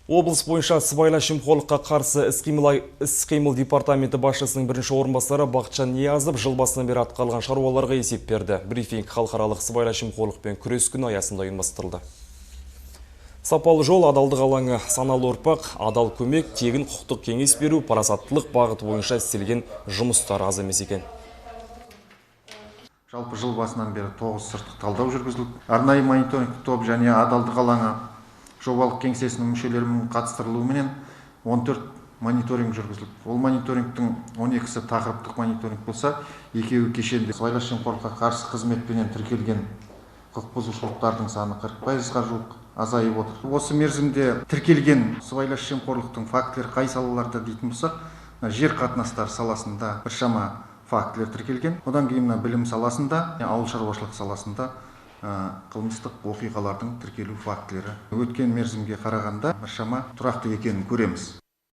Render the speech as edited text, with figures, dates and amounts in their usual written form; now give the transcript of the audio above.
Облыс бойынша сыбайлас жемқорлыққа қарсы іс-қимыл департаменті басшысының бірінші орынбасары Бақытжан Ниязов жыл басынан бері атқарылған шаруаларға есеп берді. Брифинг халықаралық сыбайлас жемқорлықпен күрес күні аясында ұйымдастырылды. Сапалы жол, адалдық алаңы, саналы ұрпақ, адал көмек, тегін құқықтық кеңес беру, парасаттылық бағыты бойынша істелген жұмыстар аз емес екен. Жалпы жыл басынан бері 9 сыртқы талдау жүргізілді. Арнайы мониторингтік топ және адалдық алаңы жобалық кеңсесінің мүшелерінің қатыстырылуыменен 14 мониторинг жүргізілді. Ол мониторингтің 12-сі тақырыптық мониторинг болса, екеуі кешенді. Сыбайлас жемқорлыққа қарсы қызметпенен тіркелген құқық бұзушылықтардың саны 40%-ға жуық азайып отыр. Осы мерзімде тіркелген сыбайлас жемқорлықтың фактілері қай салаларда дейтін болсақ, жер қатынастары саласында біршама фактілер тіркелген. Одан кейін мына білім саласында, ауыл шаруашылық саласында қылмыстық оқиғалардың тіркелу фактілері өткен мерзімге қарағанда біршама тұрақты екенін көреміз.